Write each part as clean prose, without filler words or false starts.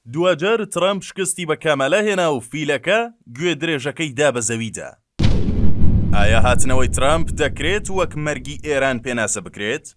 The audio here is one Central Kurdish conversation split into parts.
دواجار ترەمپ شکستی بە کامالا هێنا و فیلەکە گوێ درێژەکەی دا بە زەویدا. ئایا هاتنەوەی ترەمپ دەکرێت وەک مەرگی ئێران پێناسە بکرێت؟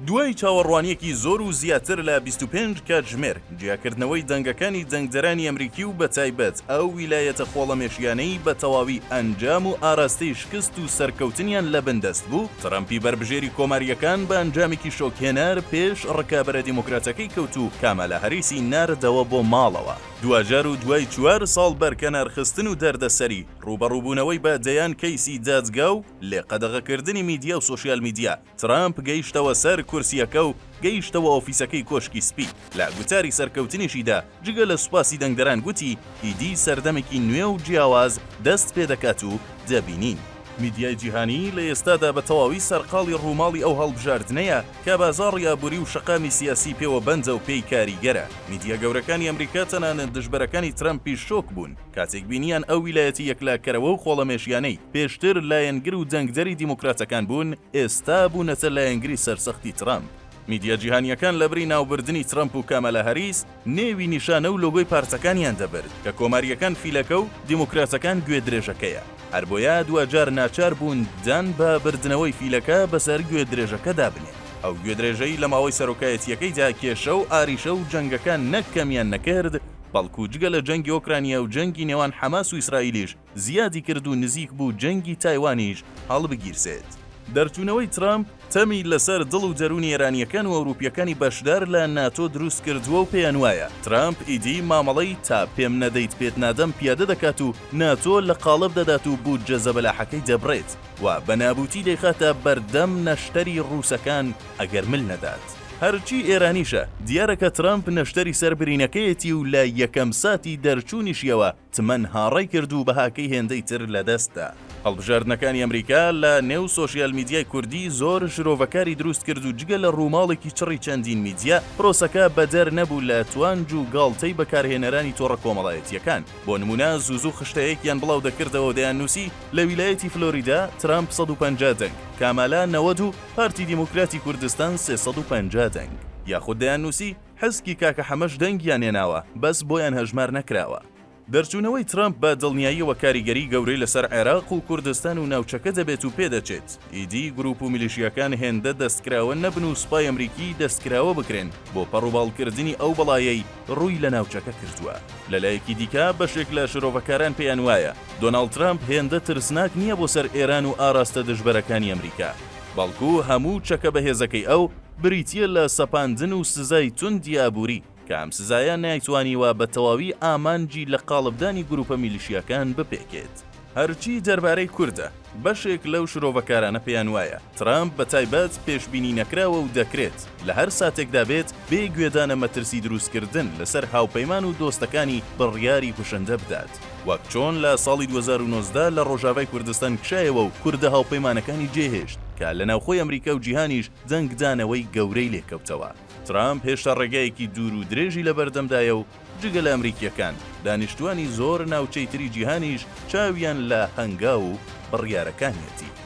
دوای چاوەڕوانییەکی زۆر و زیاتر لە 25 کاتژمێر جیاکردنەوەی دەنگەکانی دەنگدەرانی ئەمریکی و بەتایبەت ئەو ویلایەتە خۆڵەمێشیانەی بە تەواوی ئەنجام و ئاراستەی شکست و سەرکەوتنیان لە بن دەست بوو، ترەمپی بەربژێری کۆمارییەکان بە ئەنجامێکی شۆکهێنەر پێش ڕکابەرە دیموکراتەکەی کەوت و کامالا هەریسی ناردەوە بۆ ماڵەوە. دواجار و دوای چوار ساڵ بەرکەنارخستن و دەردەسەری، ڕووبەڕووبوونەوەی بە دەیان کەیسی دادگا و لێ قەدەغەکردنی میدیا و سۆشیال میدیا، ترەمپ گەیشتەوە سەر کورسییەکە و گەیشتەوە ئۆفیسەکەی کۆشکی سپی، لە گوتاری سەرکەوتنیشیدا جگە لە سوپاسی دەنگدەران گوتی، ئیدی سەردەمێکی نوێ و جیاواز دەست پێدەکات و دەبینین. میدیای جیهانی لە ئێستادا بە تەواوی سەرقاڵی ڕووماڵی ئەو هەڵبژاردنەیە کە بازاڕی ئابووری و شەقامی سیاسی پێوە بەندە و پێی کاریگەرە. میدیا گەورەکانی ئەمریکا تەنانەت دژبەرەکانی ترەمپیش شۆک بوون کاتێک بینیان ئەو ویلایەتە یەکلاکەرەوە و خۆڵەمێشیانەی پێشتر لایەنگر و دەنگدەری دیموکراتەکان بوون ئێستا بوونەتە لایەنگری سەرسەختی ترەمپ. میدیا جیهانییەکان لەبری ناوبردنی ترەمپ و کامالا هاریس، نێوی نیشانە و لۆگۆی پارتەکانیان دەبرد کە کۆمارییەکان فیلەکە و دیموکراتەکان گوێدرێژەکەیە. هەربۆیە دواجار ناچار بوون دان بە بردنەوەی فیلەکە بەسەر گوێدرێژەکەدا بنێن. ئەو گوێدرێژەی لە ماوەی سەرۆکایەتییەکەیدا کێشە و ئاریشە و جەنگەکان نەک کەمیان نەکرد، بەڵکو جگە لە جەنگی ئۆکرانیا و جەنگی نێوان حەماس و ئیسرائیلیش زیادی کرد و نزیک بوو جەنگی تایوانیش هەڵبگیرسێت. دەرچوونەوەی ترەمپ تەمی لەسەر دڵ و دەروونی ئێرانییەکان و ئەوروپییەکانی بەشدار لە ناتۆ دروست کردووە و پێیان وایە ترەمپ ئیدی مامەڵەی تا پێم نەدەیت پێت نادەم پیادە دەکات و ناتۆ لە قاڵب دەدات و بودجە زەبەلاحەکەی دەبڕێت و بە نابوتی دەیخاتە بەردەم نەشتەری ڕووسەکان ئەگەر مل نەدات. هەرچی ئێرانیشە دیارە کە ترەمپ نەشتەری سەر برینەکەیەتی و لە یەکەم ساتی دەرچوونیشیەوە تمەن هاڕەی کرد و بەهاکەی هێندەی تر لەدەست دا. هەڵبژاردنەکانی ئەمریکا لە نێو سۆشیال میدیای کوردی زۆر شرۆڤەکاری دروست کرد و جگە لە ڕووماڵێکی چڕی چەندین میدیا، پرۆسەکە بەدەر نەبوو لە توانج و گاڵتەی بەکارهێنەرانی تۆڕە کۆمەڵایەتییەکان. بۆ نموونە زوو زوو خشتەیەکیان بڵاو دەکردەوە و دەیاننووسی لە ویلایەتی فلۆریدا ترامپ 150 دەنگ، کامالا 90 و پارتی دیموکراتی کوردستان 350 دەنگ. یاخود دەیاننووسی حسکی کاکە حەمەش دەنگیان هێناوە بەس بۆیان هەژمار نەکراوە. دەرچوونەوەی ترەمپ بە دڵنیاییەوە کاریگەری گەورەی لەسەر عێراق و کوردستان و ناوچەکە دەبێت و پێدەچێت ئیدی گروپ و میلیشیاکان هێندە دەستکراوە نەبن و سوپای ئەمریکی دەستکراوە بکرێن بۆ پەڕوباڵکردنی ئەو بەڵایەی ڕووی لە ناوچەکە کردووە. لەلایەکی دیکە بەشێک لە شرۆڤەکاران پێیان وایە دۆناڵد ترەمپ هێندە ترسناک نییە بۆ سەر ئێران و ئاراستە دژبەرەکانی ئەمریکا بەڵکو هەموو چەکە بەهێزەکەی ئەو بریتییە لە سەپاندن و سزای توندی ئابووری، کە ئەم سزایە نایتوانیوە بە تەواوی ئامانجی لە قاڵبدانی گروپە میلیشیاکان بپێکێت. هەرچی دەربارەی کوردە، بەشێک لەو شرۆڤەکارانە پێیان وایە، ترەمپ بە تایبەت پێشبینی نەکراوە و دەکرێت لە هەر ساتێکدا بێت بێ گوێدانە مەترسی دروستکردن لەسەر هاوپەیمان و دۆستەکانی بڕیاری کوشندە بدات، وەک چۆن لە ساڵی 2019 لە ڕۆژاڤای کوردستان کشایەوە و کوردە هاوپەیمانەکانی جێهێشت، کە لە ناوخۆی ئەمریکا و جیهانیش دەنگدانەوەی گەورەی لێکەوتەوە. ترامپ هێشتا ڕێگایەکی دوور و درێژی لەبەردەمدایە و جگە لە ئەمریکییەکان، دانیشتووانی زۆر ناوچەی تری جیهانیش چاویان لە هەنگاو و بڕیارەکانیەتی.